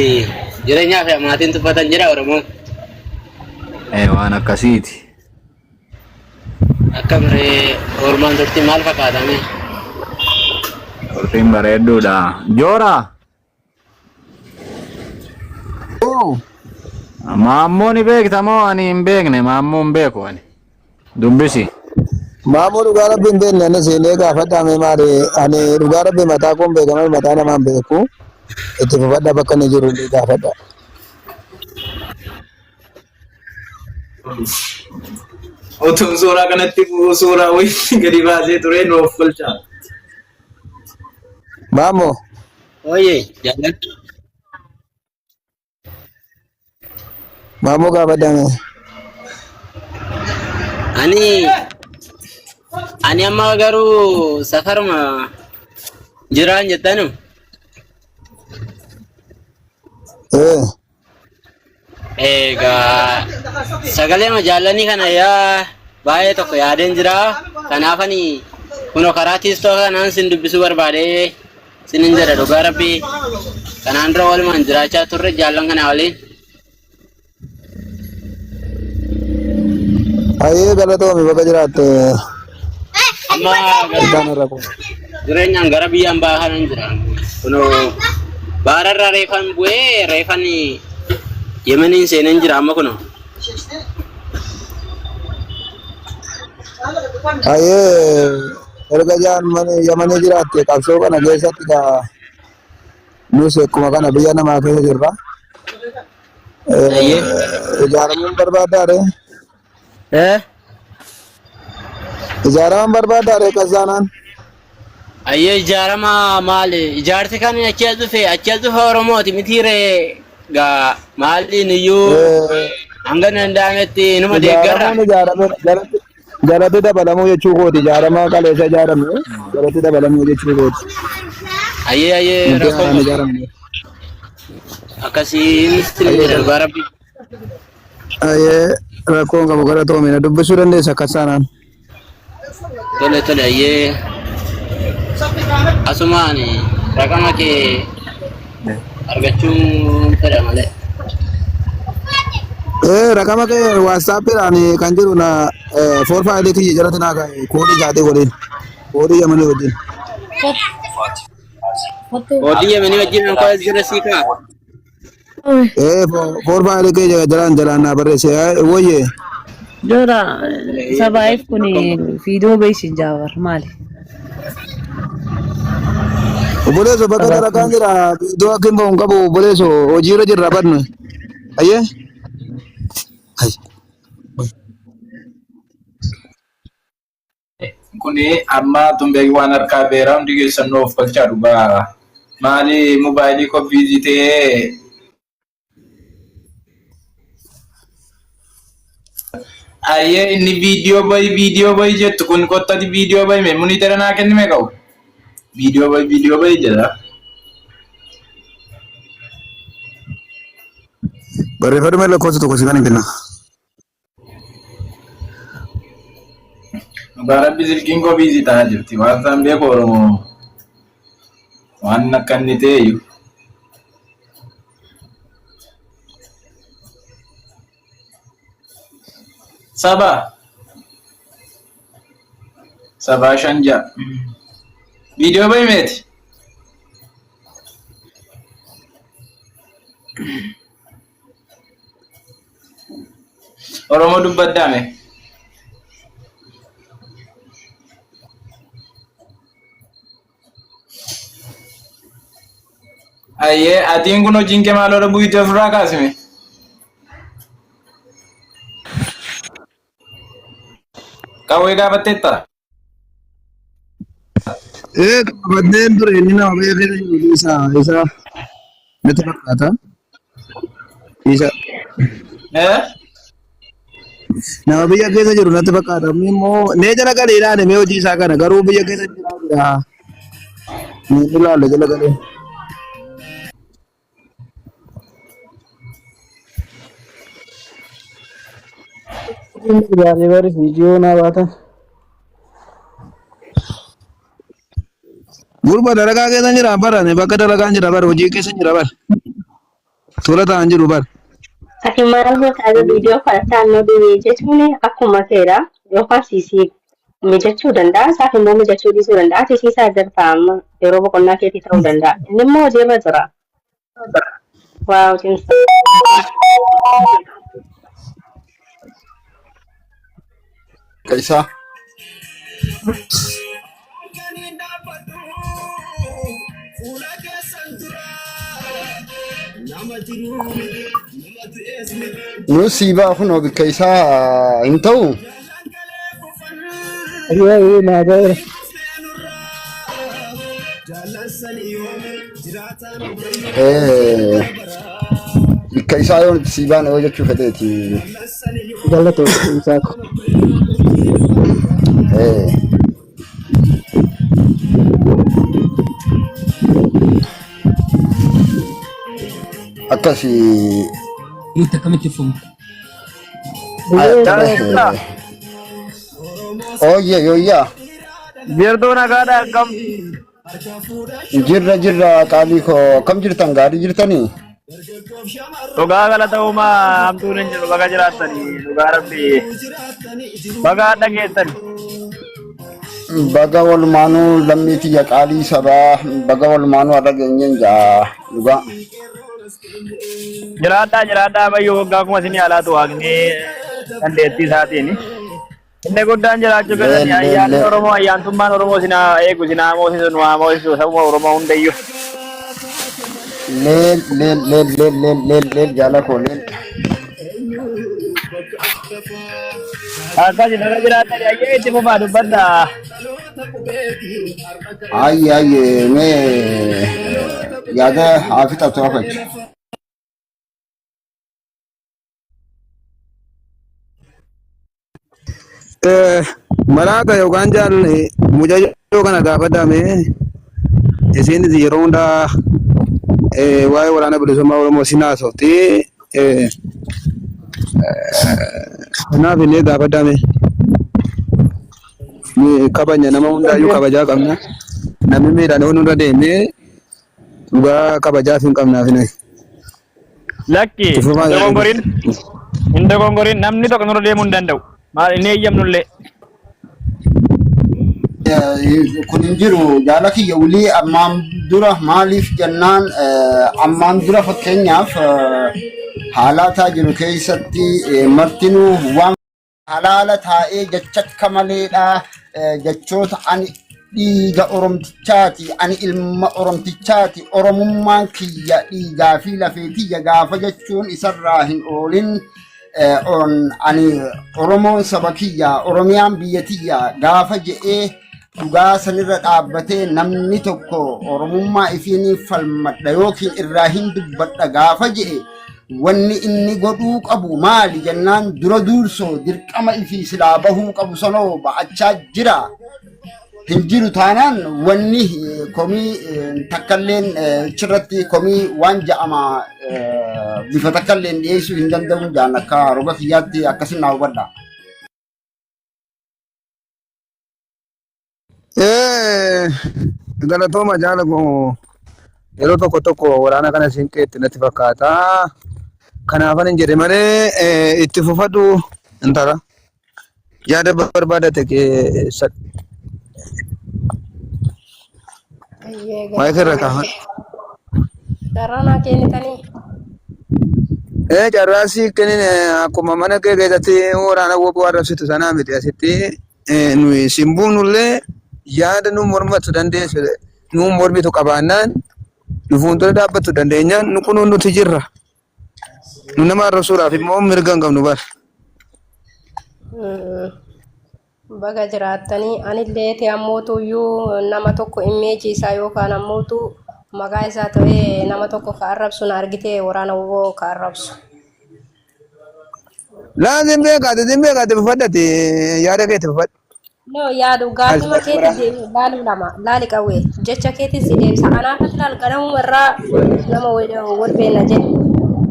jireenyaa fi maatiin tuffatan jira Oromoon. Ee waan akkasiiti. Akkam ree oolmaan turtii maal fakkaatame? Turtiin bareedduudha. Joora! Oo. Maammoo ni beekta moo ani hin beekne? Maammoo hin beeku ani. Dubbisi. Maammoo dhugaa rabbi hin beekne ani seenee gaafadhaa mee maali ani dhugaa rabbi mataa koon beekama mataa namaa hin beeku itti fufadha bakka inni jiru illee gaafadha. Otuun suuraa kanatti bu'uu suuraa wayii gadi baasee ture nu of kolchaa. Maammoo Ooyee jaallan. maammoo gaafadhaa mee. Ani ani amma garuu safaruma jiraan jettanu. Ee. Egaa sagalee jaallanii kana yaa baay'ee tokko yaadeen jira. Kanaaf ani kunoo karaa tiistoo kanaan sin dubbisuu barbaadee sinin jedha dhugaa rabbii. Kanaan dura walumaan jiraachaa turre jaallan kana waliin. Ayyee galatoomi bakka jiraatte Amma garuu ilkaan irra kun. jireenyaan gara biyya ambaa kanan jira. Kunoo baararra reefan bu'ee reefan Yemeniin seeneen jira amma kunoo. Ayyee erga jaan yamanii jiraatte qabsoo kana keessatti gaa nus akkuma kana biyya namaa keessa jirra. Ayyee. Ijaaramuun barbaaddaa ree? Eh? Ijaaraman barbaaddaa ree qasaanaan? Ayyee ijaarama maali? Ijaarsi kan achi as dhufe achi as dhufe Oromooti miti ree gaa maaliin iyyuu hanga danda'ametti inuma deeggarra. Ijaaramuun ijaarame jalatti jalatti dabalamuu jechuu kooti. Ijaarama kaleessa ijaarame jalatti dabalamuu jechuu kooti. Ayyee ayyee Nuti rakkoon haaraan qabu. ijaaramne. Akkasiin Ayyee dhugaa rabbi. Ayyee Rakkoon qabu gara toomina dubbisuu dandeessa akkas taanaan. Tole tole ayyee asumaan raqama kee argachuun fedha malee. Ee raqama kee waatsaappiidhaan kan jiru na foorfaayilii kiyya jalatti naa kaa'e koodii isaatee waliin koodii yamanii wajjin. Koodii yemanii wajjin kan koo as jira sii kaa. Ee foorfaayilii kiyya jalaan jalaan naa barreesse wayye. Dora sabaayif kun fiidoo beeksi jaabar maali? Obboleesso bakka dalagaan jira iddoo akka hin bahu hin qabu obboleesso hojiirra jirra badnu. Ayyee. Ay. Kuni amma tumbeeki waan harkaa beeraa hundi keessan nu of galchaa dhugaa. Maali mobaayilii koo biizii ta'ee Ayyee inni viidiyoo bayi viidiyoo bayi jettu kun kottati viidiyoo bayi mee muniitera naa kenni mee qabu. Viidiyoo bayi viidiyoo bayi jedha. Barreeffadhu mee lakkoofsa tokko si kan hin kenna. Dhugaa rabbi silkiin koo biizii ta'aa jirti. Waan isaan beeku Oromoo waan akka inni ta'e iyyuu. Saba. Sabaa shan ja'a. Viidiyoo bayi meeti. Oromoo dubbaddaa mee. Ayyee atiin kun hojiin kee maal ola bu'itee ofirraa kaasime. Qawwee gaafatteetta? Ee qabadheen ture inni nama biyya keessa jiru isa isa natti fakkaata. Isa Eh? nama biyya keessa jiru natti fakkaata. Inni immoo mee jala galee ilaale mee hojii isaa kana garuu biyya keessa jira jira. Mee ilaale jala galee. Gaarii bari viidiyoo naa baatan. Gurba dalagaa keessa jira bara ani bakka dalagaan jira bara hojii keessa jira bara. Tola ta'an jiru bara. Ati maal gootaa viidiyoo kana taannoo deemee jechuun akkuma keedha yookaan siisii mijachuu danda'a isaaf immoo mijachuu dhiisuu danda'a ati siisaa jirta amma yeroo boqonnaa keetii ta'uu danda'a inni immoo hojiirra jira. Waaw cimsa. Isaa. Nu sii baa kunoo bikka isaa hin ta'u. Ayyee ayyee naa ga'eera. Eh, Bikka isaa yoo nuti sii baane yoo jechuu fedheeti. Galatoo isaa ko. Eh, Akkasii. Nuti akkamitti fufna? Tole. Ooyye yooyyaa. Jirtuu nagaadha akkam? Jirra jirra qaalii koo akkam jirtan gaarii jirtanii? Dhugaa galata uumaa hamtuun hin jiru baga jiraattanii dhugaa rabbi baga dhageessani. Baga walumaanuu lammii tiyya qaalii sabaa baga walumaanuu har'a geenyeen ja'a dhugaa. Jiraadhaa jiraadhaa bayyuu waggaa kuma isinii alaatu waaqni dandeettii isaatiin. Inni guddaan jiraachuu keessatti Leel leel ayyaanni leel. Oromoo ayyaantummaan Oromoo isin haa eegu isin haa moosisu nu haa moosisu sabuma Oromoo hundayyuu. Leel leel leel leel leel leel leel jaala koo leel. Akkas baga jiraatani ayyee itti fufaa dubbadhaa. Ayye ayye mee yaada haa fixatu hafachu. Malaaka yookaan jaal mucayyoo kana gaafatame isiinis yeroo hundaa waa'ee waraana bilisummaa Oromoo sin haasofti. Kanaaf illee gaafadhaame. Ni kabajna nama hundaayyuu kabajaa qabna. Namni miidhaan yoo nurra deemee dhugaa kabajaaf hin qabnaaf hin Lakki Itti fufaa hin yaada. dogongorin hin dogongorin namni tokko nurra deemuu hin danda'u. Maal inni eeyyamnullee. Kun hin jiru jaala kiyya wulii ammaan dura maaliif jennaan ammaan dura fakkeenyaaf haalaataa jiru keessatti martinuu waan halaala taa'ee jecha akka maleedha jechoota ani dhiiga oromtichaati ani ilma oromtichaati oromummaan kiyya dhiigaa fi lafee tiyya gaafa jechuun isarraa hin oolin ani Oromoon saba kiyya Oromiyaan biyya tiyya gaafa je'ee dhugaa sanirra dhaabbatee namni tokko Oromummaa ifiin falmadha yookiin irraa hin dubbadha gaafa je'e wanni inni godhuu qabu maali jennaan dura duursoo dirqama ifii silaa bahuu qabu sanoo ba'achaa jira. Hin jiru taanaan wanni komii takkalleen achirratti komii waan ja'ama bifa takkalleen dhiyeessuu hin danda'u jaan akka roga kiyyaatti akkasin naa hubadha. Galatooma jaala koo yeroo tokko tokko waraana kana siinqeetti natti fakkaata. Kanaafan hin jedhe malee itti fufadhu intala. Yaada barbaadate keessa Ayyee maayika irra galatooma. kaa'an. Carraa naa kennitanii. Ee carraa sii kennin akkuma mana kee keessatti waraana woboo arrabsitu sanaa miti asitti nuyi siin buunullee yaada nu mormatu dandeessu nu mormitu qabaannaan nu fuuldura dhaabbattu dandeenyaan nu kunuun nuti jirra. Nu nama arrabsuudhaaf immoo mirga hin qabnu bara. Baga jiraattanii anillee ta'e ammootuyyuu nama tokko immeeji isaa yookaan ammootu maqaa isaa ta'ee nama tokko ka arrabsu na argite waraana woboo ka arrabsu. Laa sin beekaate sin beekaate fufadhate yaada keetti fufadhu. No yaadu gaafuma keeti deebi laalu lama laali qawwee jecha keetiin si deebisa anaaf ati laal ganamuma irraa nama wal beekna jedhe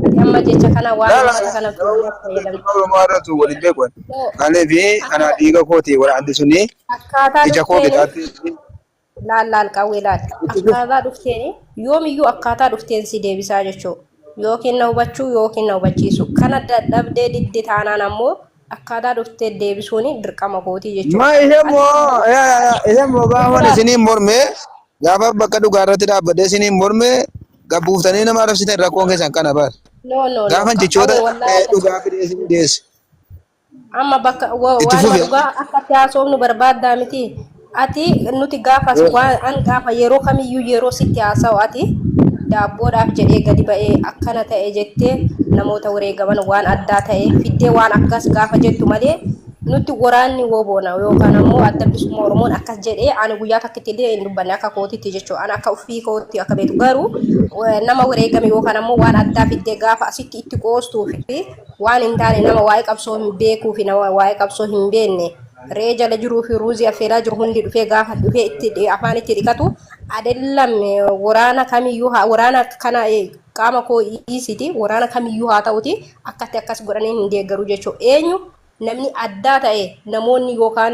ati amma jecha kana waan Laala jecha kana fuulduratti fayyadamte. Oromoo irratti waliin beeku. No Maaliif ana dhiiga kooti waraanni suni akkaataa ija koo dhufteeni bitaatti Laal laal qawwee laal. Akkaataa dhufteen yoomiyyuu akkaataa dhufteen si deebisaa jechuu. Yookiin na hubachuu yookiin na hubachiisu. Kana dadhabdee didde taanaan ammoo akkaataa dhuftee deebisuun dirqama kootii jechuu. Ma ishee Ati moo ishee moo gaafa laal isiniin morme gaafa bakka dhugaa irratti dhaabbadhee isiniin morme gabbuuftanii nama arrabsitan rakkoon keessan kana baal. no no no Gaafa jechoota qawwee wallaahi akkas dhugaa fidee isin dhiyeesse. Amma bakka Itti waanuma fufi. dhugaa akka itti haasofnu barbaaddaa miti. Ati nuti gaafas waan an gaafa yeroo kamiyyuu yeroo sitti haasa'u ati daabboodhaaf jedhee gadi ba'ee akkana ta'e jettee namoota wareegaman waan addaa ta'e fiddee waan akkas gaafa jettu malee nutti waraanni woboona yookaan ammoo adda bilisummaa Oromoon akkas jedhee ani guyyaa takkitti illee hin dubbanne akka kootitti jechuudha. Ani akka ofii kootti akka beektu garuu nama wareegame yookaan ammoo waan addaa fiddee gaafa asitti itti qoostuu fi Waan hin taane nama waa'ee qabsoo hin beekuu fi nama waa'ee qabsoo hin beekne re'ee jala jiruu fi ruuzii affeelaa jiru hundi dhufee gaafa dhufee itti afaan itti dhiqatu adellam waraana kamiyyuu haa waraana kana qaama koo dhiisiti waraana kamiyyuu haa ta'uti akkatti akkas godhanii hin deeggaru jechuudha. Eenyu namni addaa ta'e namoonni yookaan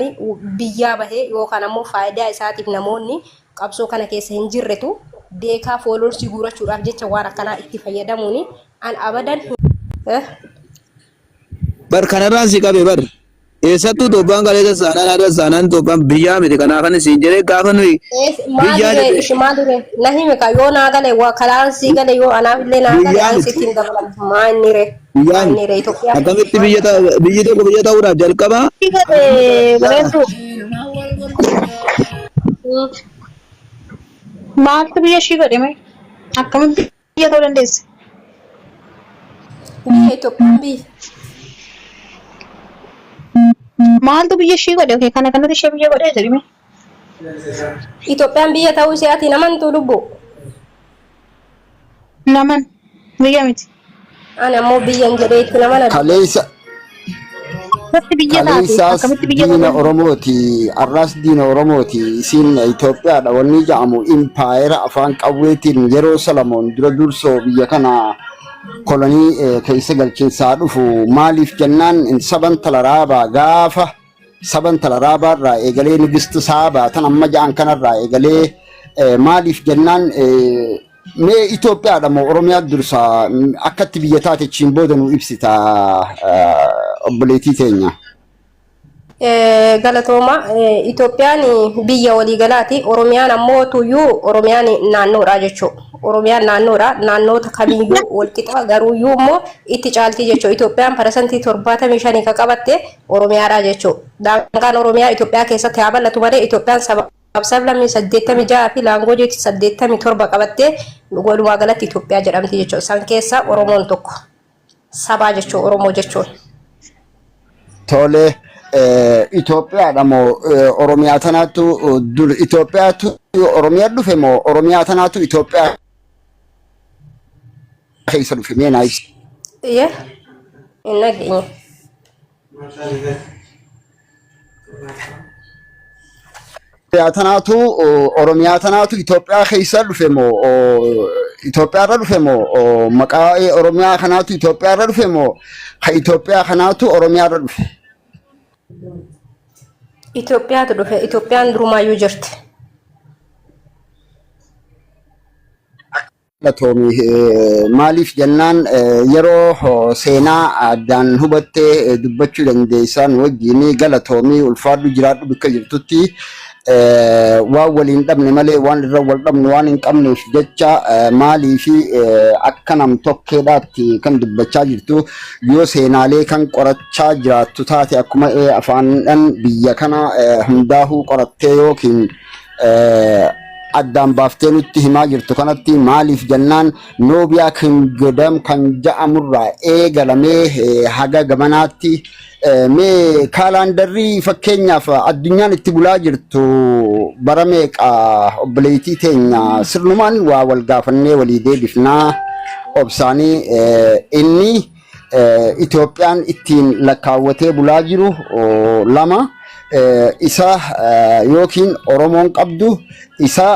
biyyaa bahee yookaan ammoo faayidaa isaatiif namoonni qabsoo kana keessa hin jirretu beekaa foolorsii guurachuudhaaf jecha waan akkanaa itti fayyadamuun An abadan hin eh. Bar kanarraan si qabe bar. Eessattuu Itoophiyaan kaleessa saanaan har'a saanaan Itoophiyaan biyyaa miti kanaaf ani siin jedhee gaafa nuyi Ees maali biyyaa ree jedhe ishi maali ree na himi ka yoo naa gale wa kalaan sii gale yoo anaaf illee naa gale biyyaa an miti sitti hin dabalamu maa inni ree biyyaa maa inni miti ree Itoophiyaa akkamitti biyya biyyi tokko biyya ta'uudhaaf jalqaba Bareedduu. Maaltu biyya ishii godhe mee? Akkamitti biyya ta'uu dandeesse? Biyya Itoophiyaan biyya. Maaltu biyya ishii godhe? Okay, kana kanatti ishee biyya godhee jedhime. Itoophiyaan biyya ta'uu ishee ati namantuu lubbu. Naman biyya miti. Ani ammoo biyyan jedhee itti namana. Kaleessa Akkamitti biyya taate? kaleessaas Akkamitti biyya ta'uu diina dandeesse? Oromooti, har'aas diina Oromooti. Isiin Itoophiyaadha wanni jedhamu impaayera afaan qawweetiin yeroo Salamoon dura dursoo biyya kana Kolonii keessa galchinsaa dhufu maaliif jennaan saban talaraabaa gaafa saban talaraabaa irraa eegalee nigistu saabaa tan amma ja'an kanarraa eegalee maaliif jennaan mee Itoophiyaadha moo Oromiyaa dursa akkatti biyya taate achiin booda nu ibsita obboleettii teenya. Galatooma. Itoophiyaan biyya waliigalaati. Oromiyaan ammoo tuyyuu Oromiyaan naannoodha jechuudha. Oromiyaan naannoodha. Naannoota kamiyyuu walqixa garuuyyuu immoo itti caalti jechuudha. Itoophiyaan parasantii 75 kan qabatte Oromiyaadha jechuudha. Daangaan Oromiyaa Itoophiyaa keessatti haa bal'atu malee Itoophiyaan saba sablammii 86 fi laangoojii 87 qabattee walumaa galatti Itoophiyaa jedhamti jechuudha. San keessa Oromoon tokko. Sabaa jechuun Oromoo jechuun. Tole Itoophiyaadha moo Oromiyaa tanaatu dur Itoophiyaatu Oromiyaa dhufe moo Oromiyaa tanaatu Itoophiyaa keessa dhufe mee naa ibsi. Iyyee hin dhageenye. Itoophiyaa tanaatu Oromiyaa tanaatu Itoophiyaa keessa dhufe moo Itoophiyaa irra dhufe moo maqaa Oromiyaa kanaatu Itoophiyaa irra dhufe moo ka Itoophiyaa kanaatu Oromiyaa irra dhufe. Itoophiyaatu dhufe. Itoophiyaan durumaayyuu jirti. Galatoomi maaliif jennaan yeroo seenaa addaan hubattee dubbachuu dandeessaa nu wajjin galatoomi ulfaadhu jiraadhu bikka jirtutti waan waliin dhabne malee waan irra wal dhabnu waan hin qabneef jecha maaliif akka nam tokkeedhaatti kan dubbachaa jirtu yoo seenaalee kan qorachaa jiraattu taate akkuma afaandhan biyya kana hundaahuu qorattee yookiin addaan baaftee nutti himaa jirtu kanatti maaliif jennaan Noobiyaa Kingdom kan ja'amurraa eegalamee haga gamanaatti mee kaalaandarrii fakkeenyaaf addunyaan itti bulaa jirtu bara meeqa obboleettii teenya sirnumaan waa wal gaafannee walii deebifnaa obsaanii inni Itoophiyaan ittiin lakkaawwatee bulaa jiru lama isa yookiin Oromoon qabdu isa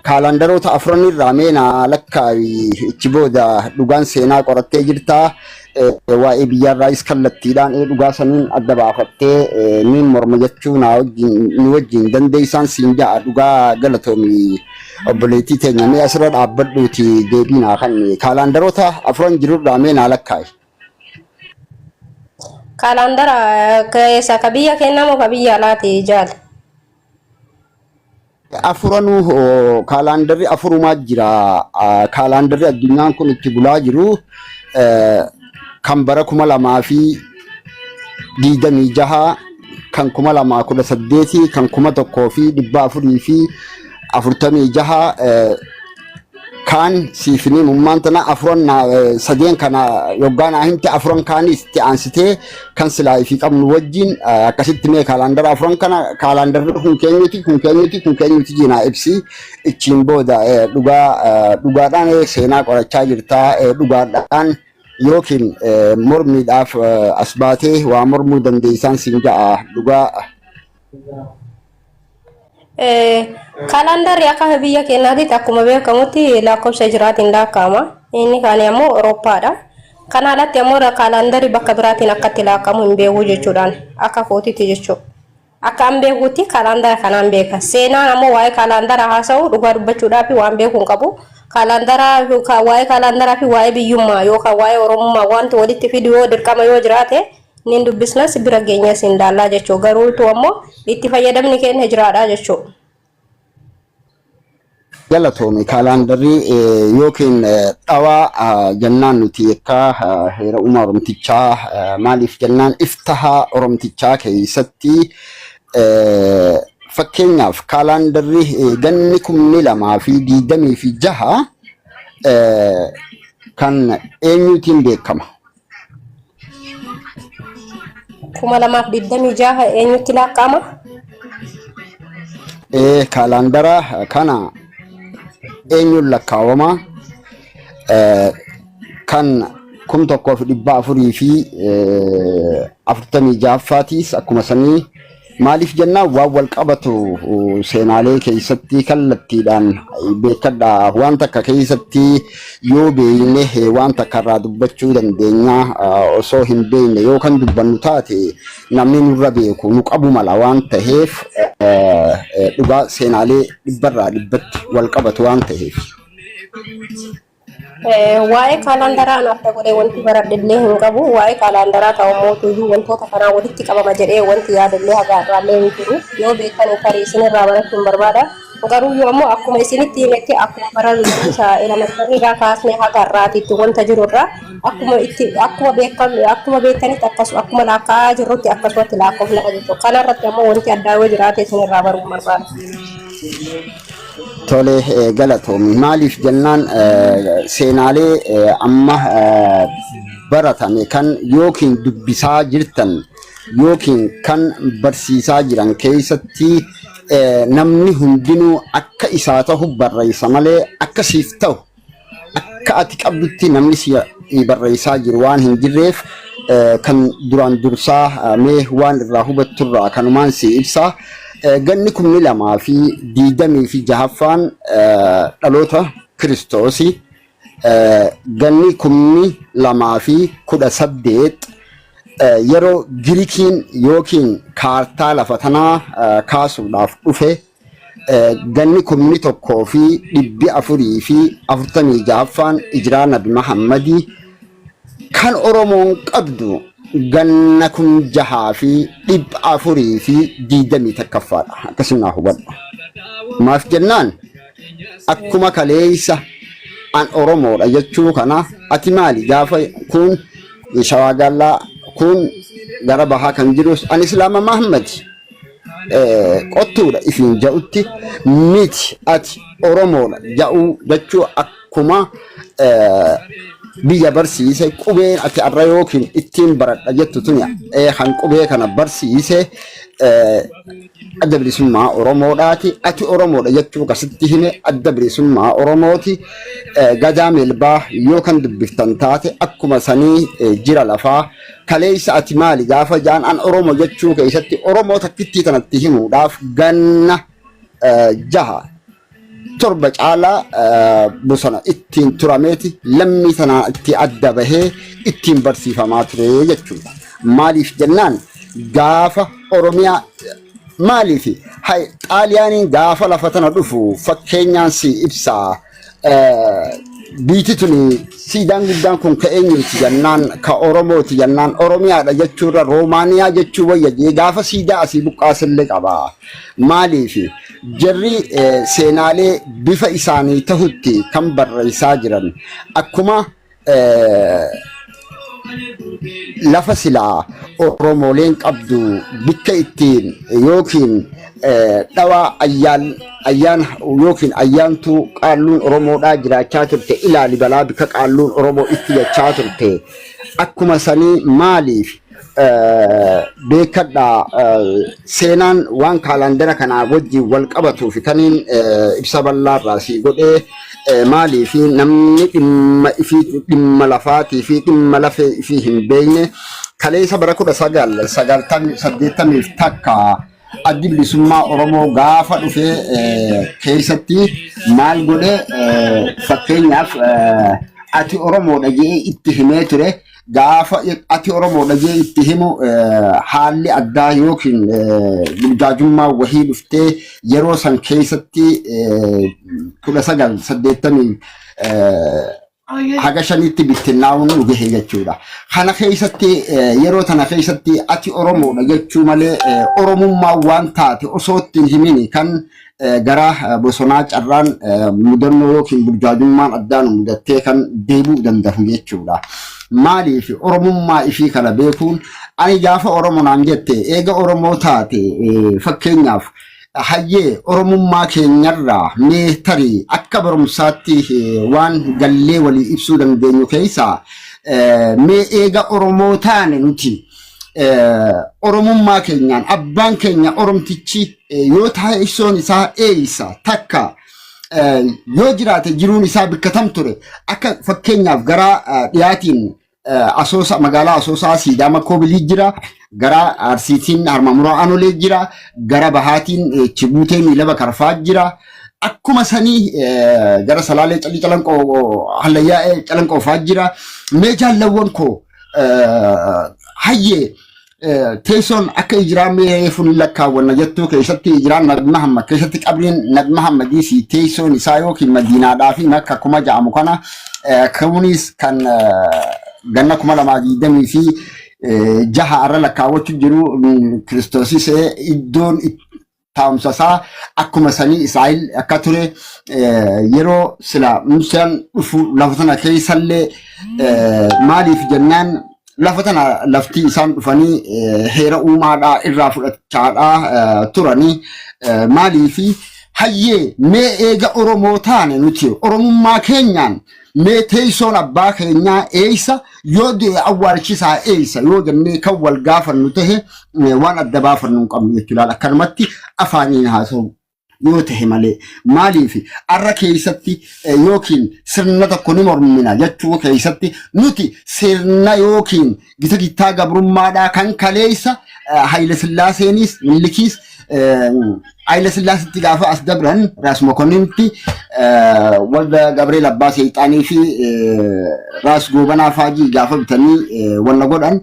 kaalandaroota afran irraa mee naa lakkaawi ichi booda dhugaan seenaa qorattee jirtaa waa'ee biyyaarraayis kallattiidhaan dhugaa saniin adda baafattee niin morma jechuu naa wajjin nu wajjin dandeessaan siin ja'a dhugaa galatoomi. Obboleettii teenya mee asirra dhaabbadhuuti deebii naa kenni. Kaalaandaroota afran jirurraa mee naa lakkaa'i. Kaalaandara keessa ka biyya keenyaa moo ka biyya alaati jaal? Afuranuu kaalaandarri afurumaa jira. Kaalaandarri addunyaan kun itti bulaa jiru kan bara 2026 kan 2018 kan 1446 kaan siif ni mummaan tana afuran sadeen kana yoggaa naa himte afuran kaanis itti aansitee kan silaa ifii qabnu wajjin akkasitti mee kaalaandara afuran kana kaalaandarri kun keenyuti kun keenyuti kun keenyuti jiinaa ibsi ichiin booda dhugaa dhugaadhaan seenaa qorachaa jirtaa dhugaadhaan yookiin mormiidhaaf as baatee waa mormuu dandeessaan siin ja'a dhugaa. Kaalaandarri akka biyya keenyaatti akkuma beekamutti lakkoofsa hijiraatiin lakkaa'ama. Inni kaan ammoo Awurooppaadha. Kana alatti ammoo kaalaandarri bakka biraatiin akka itti lakkaa'amu hin beeku jechuudhaan akka kootitti jechuudha. Akka an beekutti kaalaandara kanaan beeka. Seenaan ammoo waa'ee kaalaandara haasa'u dhugaa dubbachuudhaaf waan beeku hin qabu. Kaalaandara waa'ee kaalaandaraa fi waa'ee biyyummaa yookaan waa'ee Oromummaa wanti walitti fidu yoo dirqama yoo jiraate nin dubbisnas bira geenyas hin laallaa jechuudha. Garuutu ammoo itti fayyadamni keenya jiraadha jechuudha. Galatoomi kaalaandarrii yookiin dhawaa jennaan nuti akka heera uumaa Oromtichaa maaliif jennaan iftaha Oromtichaa keessatti fakkeenyaaf kaalaandarri ganni 2026 kan eenyuutiin beekama? 2026 eenyutti lakkaa'ama? Ee kaalaandara kana eenyuun lakkaawama? Kan 1446ffaatiis akkuma sanii. Maaliif jennaan waan wal qabatu seenaalee keessatti kallattiidhaan beekadha. Waan takka keessatti yoo beekne waan takka irraa dubbachuu dandeenya. Osoo hin beekne yoo kan dubbannu taate namni nurra beeku nu qabu mala waan ta'eef dhugaa seenaalee dhibbarraa dhibbatti wal qabatu waan ta'eef. Waa'ee kaalaandaraa anaaf dabalee wanti baradhe illee hin qabu. Waa'ee kaalaandaraa ta'u mootuyyuu wantoota kanaa walitti qabama jedhee wanti yaadallee haga har'aallee hin jiru. Yoo beektan tarii isinirraa barachuun barbaada. Garuu yoo ammoo akkuma isinitti himetti akkuma bara barumsa elementary irraa kaasnee haga har'aatitti wanta jiru irraa akkuma itti akkuma beekamu akkuma beektanitti akkasu akkuma lakkaa'aa jirrutti akkasumatti lakkoofna jechuudha. Kanarratti ammoo wanti addaa yoo jiraate isinirraa baruun barbaada. Tole, galatoomi. Maaliif jennaan seenaalee amma baratame kan yookiin dubbisaa jirtan yookiin kan barsiisaa jiran keessatti namni hundinuu akka isaa tahu barreessa malee akka siif tahu akka ati qabdutti namni si barreessaa jiru waan hin jirreef kan duraan dursaa mee waan irraa hubatturraa kanumaan si ibsa. Ganni 2026ffaan dhaloota Kiristoosi. Ganni 2018 yeroo Girikiin yookiin kaartaa lafa tanaa kaasuudhaaf dhufe. Ganni 1446ffaan Ijiraa Nabi Mahammadii. Kan Oromoon qabdu ganna 6421ffaadha. Akkasii naa hubadhu. Maaf jennaan akkuma kaleessa an Oromoodha jechuu kana ati maali gaafa kun Shawaa Gaallaa kun gara bahaa kan jirus an Islaama Mahammadi. Qottuudha ifiin ja'utti miti ati Oromoodha ja'uu jechuu akkuma biyya barsiise qubeen ati arra yookiin ittiin baradha jettu tuni kan qubee kana barsiise Adda Bilisummaa Oromoodhaati. Ati Oromoodha jechuu kasitti hime Adda Bilisummaa Oromooti. Gadaa Meelbaa yoo kan dubbiftan taate akkuma sanii jira lafaa. Kaleessa ati maali gaafa jaan an Oromo jechuu keessatti Oromoo takkittii tanatti himuudhaaf ganna jaha torba caalaa bosona ittiin turameeti lammii tanaa itti adda bahee ittiin barsiifamaa ture jechuudha. Maaliif jennaan gaafa Oromiyaa maaliif Xaaliyaaniin gaafa lafa tana dhufu fakkeenyaan si ibsaa. Biiti tuni siidaan guddaan kun ka eenyuuti jennaan ka Oromooti jennaan Oromiyaadha jechuurra Roomaaniyaa jechuu wayya jee gaafa siidaa asii buqqaasillee qaba. Maaliif jarri seenaalee bifa isaanii tahutti kan barreessaa jiran akkuma lafa silaa Oromooleen qabdu bikka ittiin yookiin dhawaa ayyaan ayyaana yookiin ayyaantuu qaalluun Oromoodhaa jiraachaa turte ilaali balaa bikka qaalluun Oromoo itti jechaa turte akkuma sanii maaliif beekadha seenaan waan kaalaandara kanaa wajjin wal qabatuu fi kaniin ibsa bal'aa irraa sii godhee maaliif namni dhimma ifii dhimma lafaatii fi dhimma lafee ifii hin beekne kaleessa bara 1981 Addi Bilisummaa Oromoo gaafa dhufe keessatti maal godhe? Fakkeenyaaf ati Oromoodha jedhee itti himee ture. Gaafa ati Oromoodha jedhee itti himu haalli addaa yookiin burjaajummaa wahii dhuftee yeroo san keessatti 1980 haga shanitti bittinnaa'uun nu gahe jechuudha. Kana keessatti yeroo tana keessatti ati Oromoodha jechuu malee Oromummaa waan taate osoo ittiin himini kan gara bosonaa carraan mudannoo yookiin burjaajummaan addaa nu mudattee kan deebi'uu danda'u jechuudha. Maaliif Oromummaa ifii kana beekuun ani gaafa Oromo naan jette eega Oromoo taate fakkeenyaaf hayyee Oromummaa keenyarraa mee tarii akka barumsaatti waan gallee walii ibsuu dandeenyu keessaa mee eega Oromoo taane nuti Oromummaa keenyaan abbaan keenya Oromtichi yoo teessoon isaa eeysa takka yoo jiraate jiruun isaa bikka tam ture? Akka fakkeenyaaf gara dhiyaatiin Asoosa magaalaa Asoosaa siidaa Makkoobilii jira. Gara Arsiitiin Harmamuraa Anolee jira. Gara Bahaatiin Chibuutee Miila Bakarfaa jira. Akkuma sanii gara Salaalee Calii Calanqoo Hallayyaa Calanqoo fa'aa jira. Mee jaallawwan koo, hayyee, teessoon akka ijiraan mee reefu ni lakkaawwanna jettuu keessatti ijiraan Nabi Muhammad keessatti qabriin Nabi Muhammadii fi teessoon isaa yookiin Madiinaadhaa fi Makka kuma ja'amu kana kunis kan ganna 2026 irra lakkaawwachuu jiru. Kiristoosis iddoon taa'umsa isaa akkuma sanii Israa'el akka ture, yeroo sila Museen dhufu lafa tana keessallee, maaliif jennaan lafa tana lafti isaan dhufanii heera uumaadhaa irraa fudhachaadhaa turanii. Maaliif, hayyee, mee eega Oromoo taane nuti Oromummaa keenyaan mee teessoon abbaa keenyaa eessa, yoo du'e awwaalchisaa eessa yoo jennee kan wal gaafannu tahe, waan adda baafannu hin qabnu jechuudha. Akkanumatti afaaniin haasa'u yoo tahe malee, maaliif arra keessatti yookiin sirna tokko ni mormina jechuu keessatti nuti sirna yookiin gita gittaa gabrummaadhaa kan kaleessa Haayile Sillaaseenis Minilikiis Haayile Sillaasitti gaafa as dabran Raas Mokonnitti Walda Gabriel Abbaa Seexaanii fi Raas Goobanaa Faajii gaafa bitanii wanna godhan.